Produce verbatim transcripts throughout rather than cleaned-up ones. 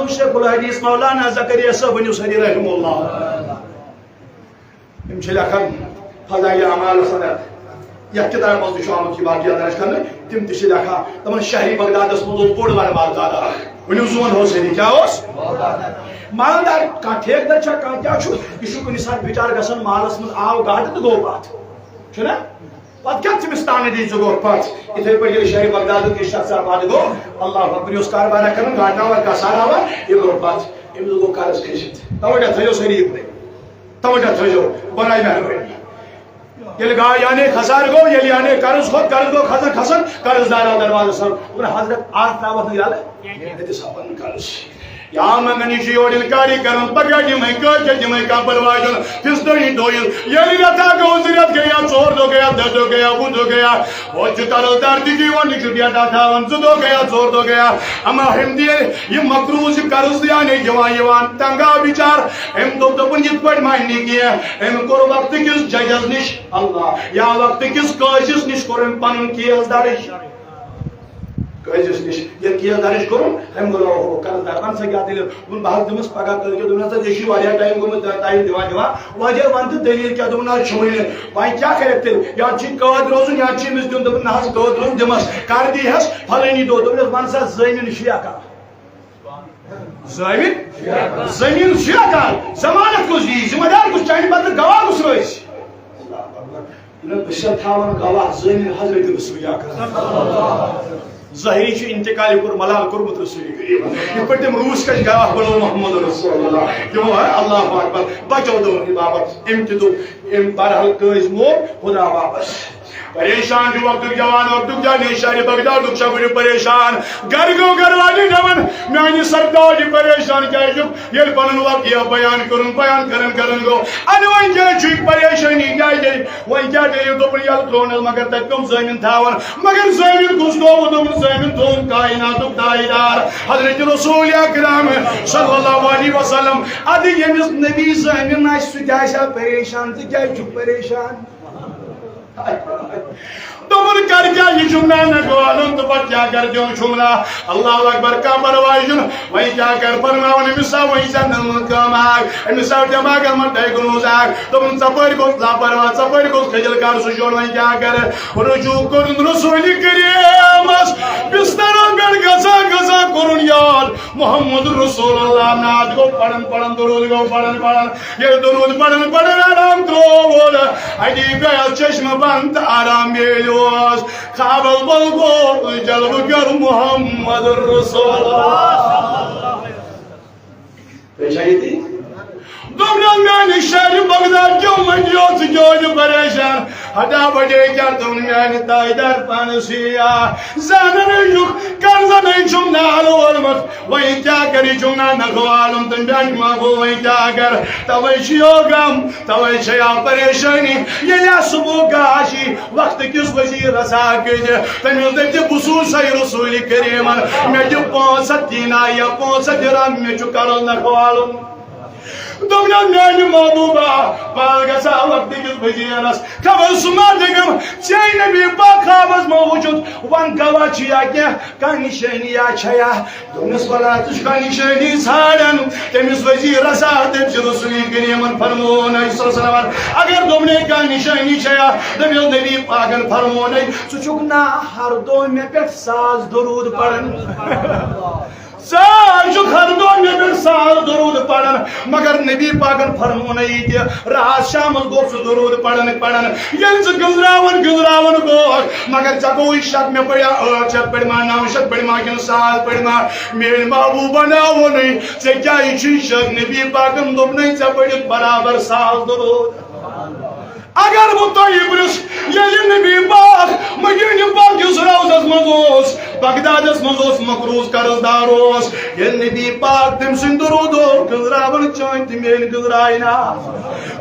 شیخ الحدیث مولانا زکریا صٲب، ؤنِو سٲری رحمہ اللہ۔ یِم چھِ لیکھان فضائل اعمال سند، یتھ کتابہِ منٛز تہِ چھُ آمُت یہِ واقعہ درج کرنہٕ، تِم تہِ چھِ لیکھان۔ دپان شہری بغدادس منٛز اوس بوٚڑ بارٕ مالدار اکھ۔ ؤنِو زون ہو سٲری، کیٛاہ اوس؟ مالدار۔ کانٛہہ ٹھیکہٕ در چھا، کانٛہہ کیٛاہ چھُ، یہِ چھُ کُنہِ ساتہٕ بِچارٕ گژھان مالس منٛز آو گاٹہٕ تہٕ گوٚو پتھ، چھُنہ؟ پتہٕ کیٛاہ تٔمِس تانہٕ دی، ژٕ گوٚو پتھ۔ یِتھے پٲٹھۍ ییٚلہِ شہری بغدادُک یہِ شخص آباد گوٚو، اللہ اکبر، یہِ اوس کاربارا کران، گاٹہٕ آوا، کسارٕ آوا، یہِ گوٚو پتھ۔ أمِس گوٚو قرض کھٔسِتھ۔ توجہ تھٲیِو سٲری یِکوَٹے۔ توجہ تھٲیِو، برائے مہربٲنی۔ ییٚلہِ گا-، یعنی خسارٕ گوٚو، ییٚلہِ یعنی قرض کھوٚت، قرض گوٚو کھسان، کھسان، قرض دار آو دروازس سر۔ دوٚپُن، حضرت، آز ترٛاوتھ نہٕ یلہٕ، مےٚ دِ سا پنُن قرض۔ یا منگنی چھُ یورٕ اِنکارٕے کران، پگاہ دِمے کٲلۍ کٮ۪تھ دِمے کانٛہہ پرواے چھُنہٕ، فِستٲنی دۄہ یِن۔ ییٚلہِ رٮ۪تھا گوٚو، زٕ رٮ۪تھ گٔیا، ژور دۄہ گٔیا، دَہ دۄہ گٔیا، وُہ دۄہ گٔیا، ہوٚتہِ چھُ قرض دار تہِ یِوان، یہِ چھُ ڈیٹا تھاوان، زٕ دۄہ گٔیا، ژور دۄہ گٔیا۔ اما ہُمہِ دِ ییٚلہِ یہِ مقروض چھُ قرض یعنی دِوان یِوان، تنگ آو بِچار، أمۍ دوٚپ، دوٚپُن، یِتھ پٲٹھۍ مانہِ نہٕ کینٛہہ۔ أمۍ کوٚر وقتہٕ کِس ججس نِش، اللہ، یا وقتہٕ کِس قٲضِس نِش کوٚر أمۍ پنُن کیس درٕج۔ قٲضِس نِش ییٚلہِ کیس درٕج کوٚرُن، أمۍ ووٚن، اوہو، قرض دار، وَن سا کیٛاہ دٔلیٖل؟ دوٚپُن، بہٕ حظ دِمس پگاہ کٲلۍ کٮ۪تھ۔ دوٚپُن، ہسا، ژےٚ چھُے واریاہ ٹایم گوٚمُت، ٹایم دِوان دِوان، وجہ وَن تہٕ دٔلیٖل کیٛاہ؟ دوٚپُن، نہ حظ چھُمٕے نہٕ۔ وۄنۍ کیٛاہ کَرٮ۪کھ تیٚلہِ؟ یا چھُے قٲد روزُن، یا چھُے أمِس دیُن۔ دوٚپُن، نہ حظ، قٲد روزُن دِمس، کر دی ہس فلٲنی دۄہ۔ دوٚپُن، وَن سا، زٲمیٖن چھُیا کانٛہہ؟ زٲمیٖن؟ زٔمیٖن چھُیا کانٛہہ؟ ضمانت کُس دِیہِ؟ ذمہٕ دار کُس؟ چانہِ بدلہٕ گواہ کُس روزِ؟ نہ، بہٕ چھُسا تھاوان گواہ زٲمیٖن حضرت رسول اکرم؟ ظٲہری چھُ انتقال کوٚر، ملال کوٚرمُت رسول کریم۔ یِتھ پٲٹھۍ تٔمۍ روٗس کَتہِ گواہ بنوو محمد رسول اللہ۔ تِمو ہے اللہ اکبر، بچو دوٚپُن یہِ بابا، أمۍ تہِ دوٚپ، أمۍ بہرحال قٲضۍ مول خدا واپس۔ پریشان چھُ وقتُک جوان، وقتُک جوان، یہِ شہرِ بغدادُک چھا وٕنہِ پریشان۔ گرٕ گوٚو گرٕ واجہِ دَپان، میانہِ سردار چھِ پریشان کیٛازِ چھُکھ؟ ییٚلہِ پنُن واقعہ بیان کوٚرُن، بیان کران کران گوٚو، اَدٕ وۄنۍ کیٛازِ چھُے پریشٲنی کیٛازِ؟ وۄنۍ کیٛاہ دٔلیٖل؟ دوٚپُن، یَلہٕ ترٛوونَس، مگر تَتہِ کٕم زٲمیٖن تھاوَن؟ مگر زٲمیٖن کُس تھووُ؟ دوٚپُن، زٲمیٖن تھووُن کائناتُک تاجدار حضرت رسول اکرم صلی اللہ علیہ وسلم۔ اَدٕ ییٚمِس نبی زٲمیٖن آسہِ، سُہ تہِ آسہِ ہا پریشان، ژٕ کیٛازِ چھُکھ پریشان؟ دوٚپُن، کر کیٛاہ، یہِ چھُم نا نکھٕ والُن تہٕ پتہٕ کیٛاہ کر دیُن چھُم نا؟ اللہ اکبر، کانٛہہ پرواے چھُنہٕ۔ وۄنۍ کیٛاہ کر، فرماوُن أمِس آو وۄنۍ ژےٚ نٔمٕژ کٲم اکھ، أمِس آو دٮ۪ماغن منٛز ڈایگنوز اکھ۔ دوٚپُن، ژپٲرۍ گوٚژھ لاپرواہ، ژپٲرۍ گوٚژھ کھٔجل، کر سُہ جوڑ، وۄنۍ کیٛاہ کر؟ رجوع کوٚرُن رسول کریمس، بسترن پٮ۪ٹھ گژھان گژھان کوٚرُن یاد محمد رسول اللہ۔ نعت گوٚو پران پران، درود گوٚو پران پران۔ ییٚلہِ درود پران پران آرام ترٛووُن، اَتی گٔیَس چشمہٕ بنٛد تہٕ آرام میلیوس۔ خوابس منٛز گوٚو جلوٕ گر محمد رسول اللہ۔ تُہۍ چھا ییٚتی؟ دوٚپنَس، میٛانہِ شہرِ بغداد کیو منٛدیو ژٕ کیٛازِ پریشان؟ ہٹا بٹے کیٛاہ دوٚپُن میٛانہِ تاجدار پانَس ہِوی آ۔ زانَن ہے چھُکھ، قرضَن ہے چھُم نال وولمُت۔ وۄنۍ کیٛاہ کَرٕ، یہِ چھُم نا نکھٕ والُن تہٕ میٛانہِ محبوٗب، وۄنۍ کیٛاہ کَرٕ؟ تَوَے چھُ یہِ غم، تَوَے چھےٚ یا پریشٲنی۔ ییٚلہِ یا صُبحُک گاش یی، وقتہٕ کِس وزیٖرَس آ کٔرِتھ، تٔمِس دٔپۍ زِ بہٕ سوٗزسَے رسوٗلِ کریٖمَن، مےٚ دِ پانٛژھ ہَتھ دینار یا پانٛژھ ہَتھ درہم، مےٚ چھُ قرض نکھٕ والُن۔ دوٚپنَس، میٛانہِ محبوٗبہ، بہٕ حظ گژھٕ ہا وقتہٕ کِس وزیٖرَس، خبر سُہ ما دِگم ژےٚ نبی پاک خوابس منٛز وُچھُتھ، وَن گواہ چھُ یا کینٛہہ، کانٛہہ نِشٲنی یا چھا یا؟ دوٚپنَس، وَلا ژٕ چھُکھ کانٛہہ نِشٲنی ژھانٛڈان؟ تٔمِس وزیٖرَس آو تٔمۍ چھِ رسول کریٖمَن فرموو، نبی صلی اللہ علیہ وسلم، اگر دوٚپنے کانٛہہ نِشٲنی چھا یا؟ دوٚپنَس، نبی پاکن فرموو، ژٕ چھُکھ نا ہر دۄہ مےٚ پٮ۪ٹھ ساس درود پران؟ ژٕ چھُکھ ہر دۄہ مےٚ پٮ۪ٹھ ساس درود پران، مگر نبی پاکن فرموو نہٕ یہِ تہِ۔ راتھ شامس گوٚو سُہ درود پران پران۔ ییٚلہِ ژٕ گٔنزراوان گٔنزراوان گوٚوکھ، مگر ژےٚ گوٚوُے شک، مےٚ پریا ٲٹھ شتھ پٔرۍ ما، نو شتھ پٔرۍ ما کِنہٕ ساس پٔرۍ ما؟ میٲنۍ محبوبہ بناوو نہٕ، ژےٚ کیٛازِ چھُے شک؟ نبی پاکن دوٚپ نَے، ژےٚ پٔرِتھ برابر ساس درود۔ اگر بہٕ تۄہہِ پرٛژھ، ییٚلہِ نبی پاک مدیٖنہٕ پاک کِس روضس منٛز اوس، بغدادس منٛز اوس، مقروض قرض دار اوس، ییٚلہِ نبی پاک تٔمۍ سٕنٛدِ درودو گٔنزراوان، چٲنۍ تہِ میٲنۍ گٔنزرایہِ نا؟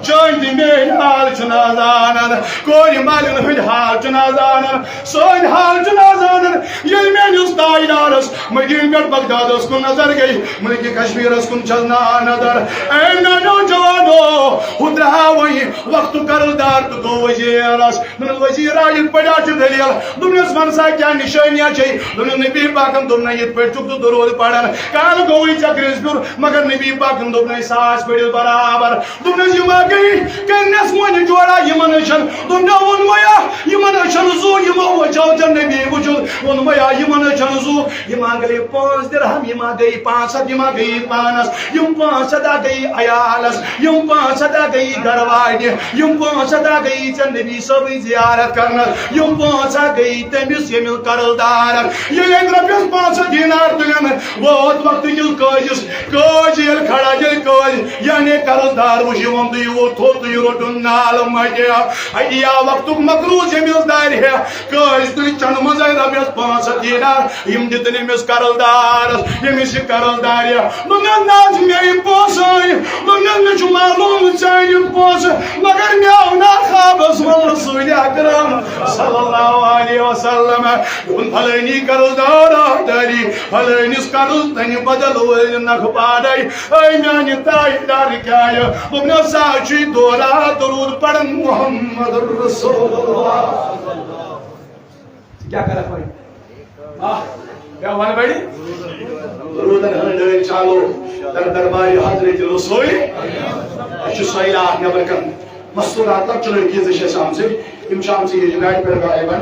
چٲنۍ تہِ میٲنۍ حال چھُنہٕ زانان، کورِ مالٮ۪ن ہُنٛد حال چھُنہٕ زانان، سٲنۍ حال چھُنہٕ زانان۔ ییٚلہِ میٲنِس تاجدارس مدیٖنہٕ پٮ۪ٹھ بغدادس کُن نظر گٔے، ملکہِ کشمیرس کُن چھس نا نظر۔ اے میانیو جوانو، ہُہ درہا وۄنۍ وقتُک قرض دار۔ تہٕ گوٚو وزیرس۔ دوٚپنس، "وزیرا، یِتھ پٲٹھۍ چھِ دٔلیٖل؟" دوٚپنس، "وَن سا، کیٛاہ نِشٲنیہ چھے؟" دوٚپنس، "نبی پاکن دوٚپ نہ یِتھ پٲٹھۍ چھُکھ ژٕ درود پران، کالہٕ گوٚوُے ژےٚ کرٛیٚژھ پیوٚر، مگر نبی پاکن دوٚپ نہ ساس پٔرِتھ برابر۔" دوٚپنس، "یہِ ما گٔیہِ کنس مۄنہِ جوڑا یِمن أچھن؟" دوٚپنس، "ووٚنمَے ہا، یِمن أچھن زُو، یِمو وٕچھو ژےٚ نبی وٕچھُتھ، ووٚنمَے ہا یِمن أچھن زُو، یہِ ما گٔیہِ پانٛژھ درہم، یہِ ما گٔیہِ پانٛژھ ہتھ، یہِ ما گٔیہِ پانس، یِم پانٛژھ ہتھ ہا گٔیہِ عیالس، یِم پانٛژھ ہتھ ہا گٔیہِ گرٕ واجنہِ، یِم پانٛژھ ہتھ ہا گٔیہِ ژےٚ نبی صٲبٕنۍ زیارت کرنس، یِم پانٛژھ ہتھ گٔیہِ تٔمِس ییٚمِس قرض دارس۔" ییٚلہِ أمۍ رۄپیس پانٛژھ ہتھ دینار تُلن، ووت وقتہٕ کِس قٲضِس۔ قٲضۍ ییٚلہِ کھڑا، ییٚلہِ قٲضۍ یعنی قرض دار وٕچھ، یہِ ووٚن، تُہۍ یہِ ووٚت تھوٚد، تُہۍ یہِ روٚٹُن نالہٕ مۄٹہِ۔ اَتہِ آو وقتُک مقروض ییٚمِس دارِ ہے۔ قٲضۍ تُلہِ چنٛدٕ منٛزَے رۄپیَس پانٛژھ ہتھ دینار، یِم دِتٕنۍ أمِس قرض دارس، ییٚمِس یہِ قرض دارِ۔ دوٚپنَس، "نہ حظ، مےٚ یِم پونٛسہٕ أنۍ۔" دوٚپنَس، "مےٚ چھُ معلوٗم ژےٚ أنِم پونٛسہٕ، مگر مےٚ آو نہ خوابس منٛز رسول اکرم صلی اللہ علیہ وسلم۔ دوٚپُن، فلٲنی قرض دار آو دٲری، فلٲنِس قرض تنہِ بدل وٲلۍ نکھٕ پانے۔ اے میانہِ تاجدار کیٛاہ یہِ؟" دوٚپنَس، "سا چھُے دورا درود پران محمد رسول اللہ۔" ژٕ کیٛاہ کرکھ وۄنۍ؟ آہ، کیٛاہ وَنہٕ بَڑِ؟ روٗدَن ہٕنٛدۍ ڈٲلۍ چالو، در دربارِ حضرت رسول۔ اَسہِ چھُ سۄیلہٕ اَکھ نٮ۪برٕ کَنہِ۔ مستوٗرات لۄکچہِ لٔڑکی زٕ چھِ اَسہِ آمژٕ۔ یِم چھِ آمژٕ ییٚتہِ گاڑِ پٮ۪ٹھ غالباً۔